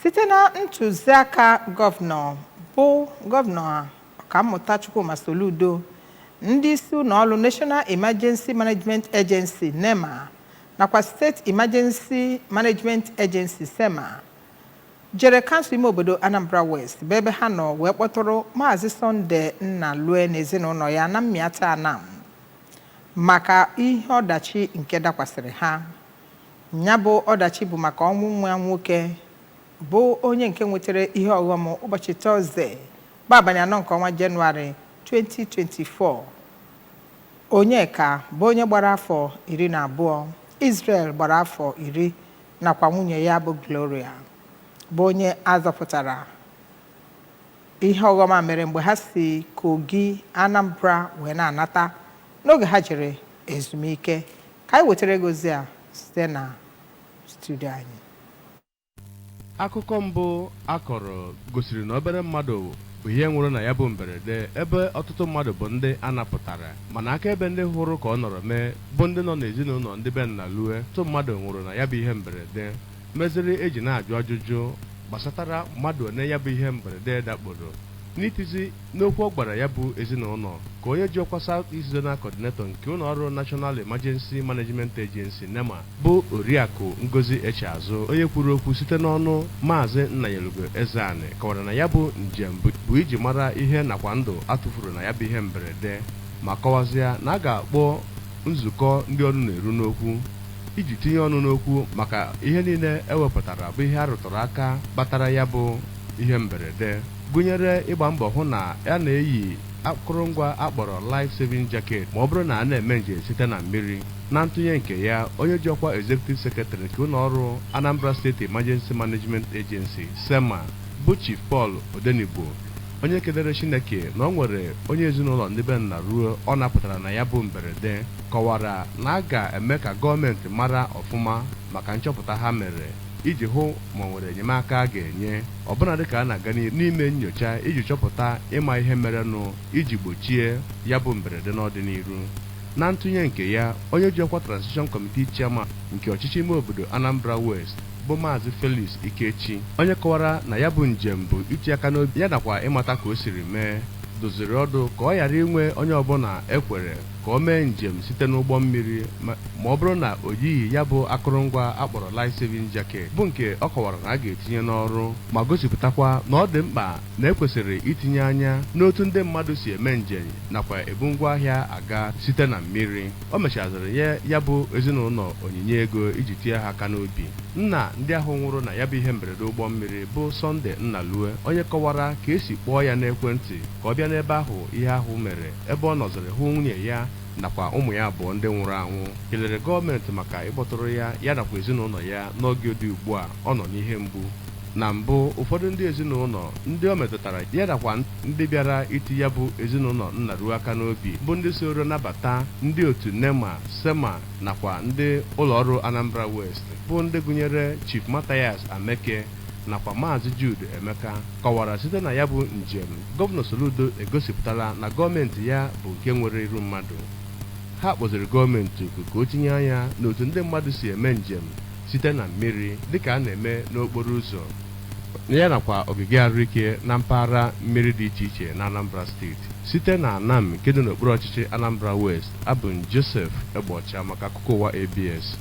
Site na ntụziaka gọvanọ bụ Gọvanọ Ọkammụta Chukwuma Soludo, ndị isi ụlọọrụ National Emergency Management Agency, NEMA, nakwa State Emergency Management Agency, SEMA, jere kansụl ime obodo Anambra West, bụ ebe ha nọ wee kpọtụrụ Maazị Sunday Nnalue na ezinụlọ ya na Mmịata Anam maka ihe ọdachi nke dakwasịrị ha. Ya bụ ọdachi bụ maka ọnwụ nwa ya nwoke, bụ onye nke nwetara ihe ọghọm ụbọchị Tọzdee, bụ abalị 4 nke ọnwa Jenụwarị 2024. Onyeka bụ onye gbara afọ 12, Israel gbara afọ 10, nakwa nwunye ya bụ Gloria, bụ onye azọpụtara. Ihe ọghọm a mere mgbe ha si Kogi, Anambra wee na-anata n'oge ha jere ezumike. Ka anyị wetara gị ozi a site na studio anyị. Akụkọ mbụ a kọrọ gosiri na obere mmadụ bụ ihe nwụrụ na ya bụ mberede, ebe ọtụtụ mmadụ bụ ndị a napụtara. Mana akaebe ndị hụrụ ka ọ nọrọ mee, bụ ndị nọ n'ezinụlọ ndị be Nnalue, ọtụtụ mmadụ nwụrụ na ya bụ ihe mberede, meziri eji na-ajụ ajụjụ gbasatara mmadụ one ya bụ ihe mberede dakporo. N'itizi n'okwu ọ gwara ya bụ ezinụlọ, ka onye ji ọkwa South East Zonal Coordinator nke ụlọ ọrụ National Emergency Management Agency, NEMA, bụ Oriakụ Ngozi Echeazụ, onye kwuru okwu site n'ọnụ Maazị Nnanyelugo Ezeani, kọwara na ya bụ njem bụ iji mara ihe nakwa ndụ atụfuru na ya bụ ihe mberede, ma kọwazie na a ga-akpọ nzukọ ndị ọnụ na-eru n'okwu iji tinye ọnụ n'okwu maka ihe niile ewepụtara bụ ihe a rụtụrụ aka kpatara ya bụ ihe mberede, gụnyere ịgba mbọ hụ na a na-eyi akụrụngwa akpọrọ life saving jacket ma ọ bụrụ na a na-eme njem site na mmiri. Na ntụnye nke ya, onye ji ọkwa Executive Secretary nke ụlọ ọrụ Anambra State Emergency Management Agency, SEMA, bụ Chief Paul Odenigbo, onye kelere Chineke na ọ nwere onye ezinụlọ ndị be Nnalue ọ napụtara na ya bụ mberede, kọwara na a ga-eme ka gọọmenti mara ọfụma maka nchọpụta ha mere iji hụ ma ọ nwere enyemaka a ga-enye, ọbụna dịka a na-aga n'ime nyocha iji chọpụta ịma ihe merenụ iji gbochie ya bụ mberede n'ọdịnihu. Na ntụnye nke ya, onye ji ọkwa Transition Committee Chairman nke ọchịchị ime obodo Anambra West, bụ Maazị Felix Ikechi, onye kọwara na ya bụ njem bụ iti aka n'obi ya nakwa ịmata ka o siri mee, doziri ọdụ ka ọ ghara inwe onye ọbụla ekwere ka o mee njem site n'ụgbọ mmiri ma ọ bụrụ na o yighị ya bụ akụrụngwa akpọrọ life saving jacket, bụ nke ọ kọwara na a ga-etinye n'ọrụ, ma gosipụtakwa na ọ dị mkpa na ekwesịrị itinye anya n'otu ndị mmadụ si eme njem nakwa ebu ngwaahịa aga site na mmiri. O mechaziri nye ya bụ ezinụlọ onyinye ego iji tie ha aka n'obi. Nna ndị ahụ nwụrụ na ya bụ ihe mberede ụgbọ mmiri, bụ Sunday Nnalue, onye kọwara ka esi kpọọ ya n'ekwentị ka ọ bịa n'ebe ahụ ihe ahụ mere, ebe ọ nọziri hụ nwunye ya nakwa ụmụ ya abụọ ndị nwụrụ anwụ, kelere gọọmenti maka ịkpọtụrụ ya, ya nakwa ezinụlọ ya, n'oge dị ugbu a ọ nọ n'ihe mgbu. Na mbụ, ụfọdụ ndị ezinụlọ ndị o metụtara ya nakwa ndị bịara iti ya bụ ezinụlọ Nnalue aka n'obi, bụ ndị soro nabata ndị otu NEMA, SEMA nakwa ndị ụlọọrụ Anambra West, bụ ndị gụnyere Chief Mathias Ameke nakwa Maazị Jude Emeka, kọwara site na ya bụ njem, Gọvanọ Soludo egosipụtala na gọọmenti ya bụ nke nwere iru mmadụ. Ha kpọziri gọọmenti oku ka o tinye anya n'otu ndị mmadụ si eme njem site na mmiri dịka a na-eme n'okporo ụzọ, ya nakwa ogige arụike na mpaghara mmiri dị iche iche na Anambra Steeti. Site na Anam nke dị n'okpuru ọchịchị Anambra West, abụ m Joseph Egbocha maka akụkọ ụwa ABS.